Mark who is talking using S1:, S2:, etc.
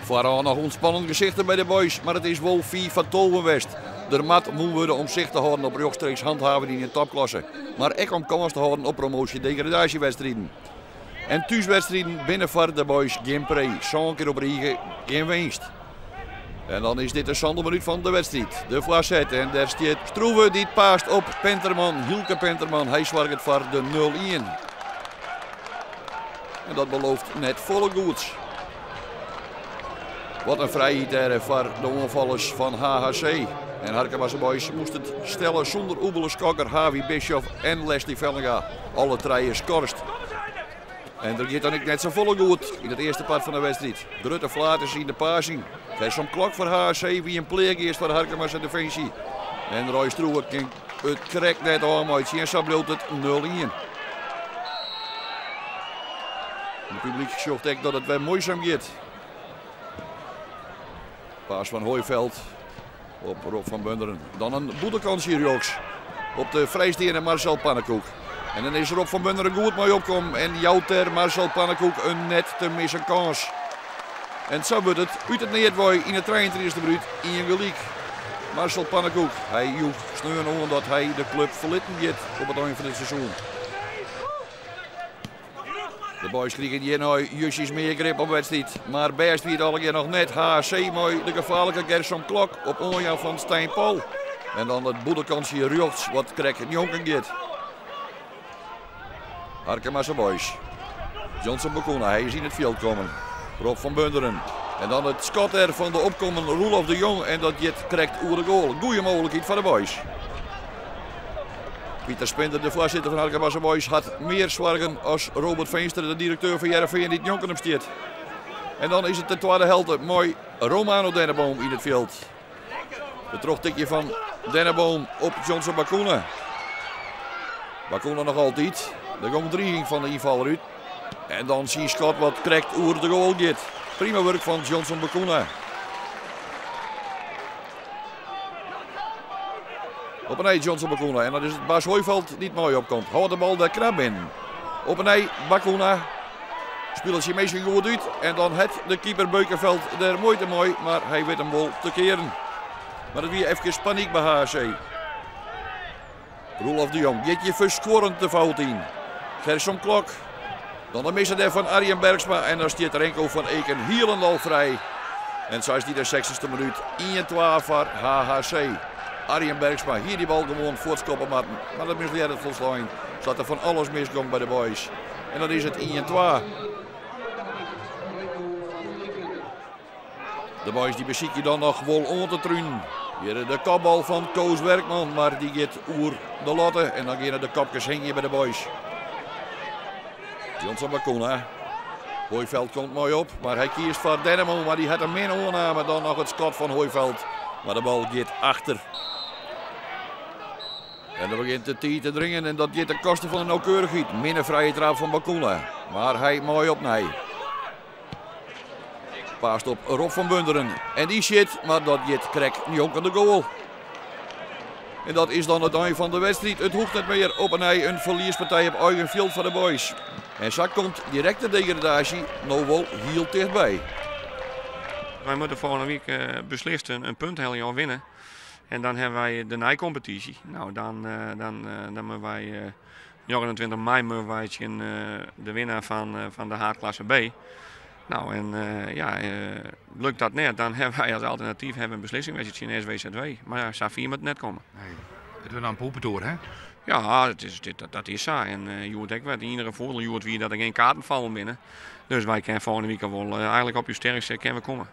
S1: Foarôf noch ûntspannen gesichten by de Boys, mar it is wol fiif foar tolven west. Der moat wûn wurde om sicht te hâlden op rjochtstreeks hanthavening yn de topklasse, mar ek om kâns te hâlden op promoasje-degradaasjewedstriden. En thúswedstriden binne foar de Boys gjin pree, sân kear op rige gjin winst. En dan is dit de sânde minút fan de wedstriid. De foarset en dêr stiet Stroeve dy't paast op Penterman, Hielke Penterman. Hy soarget foar de 0-1. En dat belooft net folle goeds. Wat in frijheid dêr foar de oanfallers fan HHC. En Harkemase Boys moast it stelle sûnder Oebele Skokker, Havi Bischoff en Leslie Vellinga. Alle trije skorst. En der giet dan ek net safolle goed yn it earste part fan de wedstriid. Grutte flaters yn de passing. Gersom Klok foar HHC wie in pleageast foar Harkemase definsje. En Roy Stroeve kin it krekt net ôfmeitsje en sa bliuwt it 0-1. Het publyk sjocht ek dat it wer muoisum giet. Pass fan Hooiveld op Rob van Bunderen. Dan in bûtenkâns rjochts op de frijsteande Marcel Pannenkoek. En dan is Rob van Bunderen goed mei opkommen en jout der Marcel Pannenkoek in net te missen kâns. En sa wurdt it út it neat wei yn de 33e minút ien gelyk. Marcel Pannenkoek, hy joech sneon oan dat hy de klup ferlitten giet op it ein fan it seizoen. De Boys krigen hjirnei justjes mear grip op de wedstriid. Mar bêst wie it allegear noch net. HHC mei de gefaarlike Gersom Klok op oanjaan fan Stijn Pol. En dan it bûtenkantsje rjochts wat krekt njonken giet. Harkemase Boys. Johnson Bacuna, hy is yn it fjild kommen. Rob van Bunderen. En dan it skot der fan de opkommen Roelof de Jong. En dat giet krekt oer de goal. Goeie mooglikheid foar de Boys. Pieter Spinder, de foarsitter fan Harkemase Boys, hat mear soargen as Robert Veenstra, de direkteur fan Hearrenfean, dy't njonken him stiet. En dan is it de twadde helte mei Romano Denneboom yn it fjild. De trochtikje fan Denneboom op Johnson Bacuna. Bacuna noch altyd. Der komt driging fan de ynfaller út. En dan syn skot wat krekt oer de goal giet. Prima wurk fan Johnson Bacuna. Op 'e nij Johnson Bacuna. En dan is it Bas Hooiveld dy't mei opkomt. Hâldt de bal der knap binnen. Op 'e nij Bacuna. Spilet syn minsken goed út. En dan hat de keeper Beukeveld der muoite mei. Mar hy wit him wol te kearen. Mar it wie efkes panyk by HHC. Roelof de Jong giet hjir ferskuorrend de fout yn. Gersom Klok. Dan de misse dêr fan Arjen Bergsma en dan stiet Renko van Eken hielendal frij. En sa is dy de 60ste minút 1-2 foar HHC. Arjen Bergsma hie dy bal gewoan fuortskoppe moatten, mar dat mislearre it folslein. Sa't der fan alles misgong by de Boys. En dan is it 1-2. De Boys dy besykje dan noch wol oan te trunen. Hjir de kopbal fan Koos Werkman, mar dy giet oer de latte. En dan geane de kopkes hingje by de Boys. Johnson Bacuna. Hooiveld komt moai op, mar hy kiest foar Dennemo. Mar dy hat in minne oanname. Dan noch it skot fan Hooiveld. Mar de bal giet achter. En dan begjint de tiid te dringen en dat giet ten koste fan de nauwkeurichheid. Minne frije traap fan Bacuna. Mar hy mei opnij. Paast op Rob van Bunderen. En dy sjit, mar dat giet krekt njonken de goal. En dat is dan it ein fan de wedstriid. It hoecht net mear op 'e nij in ferliespartij op eigen fjild foar de Boys. En sa komt direkte degradaasje no wol hiel tichtby.
S2: Wy moatte folgjende wike beslist in punt helje of winne. En dan hawwe wy de neikompetysje. No, dan, dan, dan moatte wy 29 mei moatte wy tsjin de winnaar fan de haadklasse B. No, en ja, lukt dat net, dan hawwe wy as alternatyf hawwe in beslissing tsjin SWZW. Mar ja, sa fier moat it net komme.
S3: Nee, it wurdt dan in poepetoer, hè?
S2: Ja, dat is, dat, dat is sa. En hjoed ek wer. It iennige foardiel hjoed wie dat der gjin kaarten fallen binne. Dus wy kinne folgjende wike wol eigentlik op ús sterkste kinne we komme.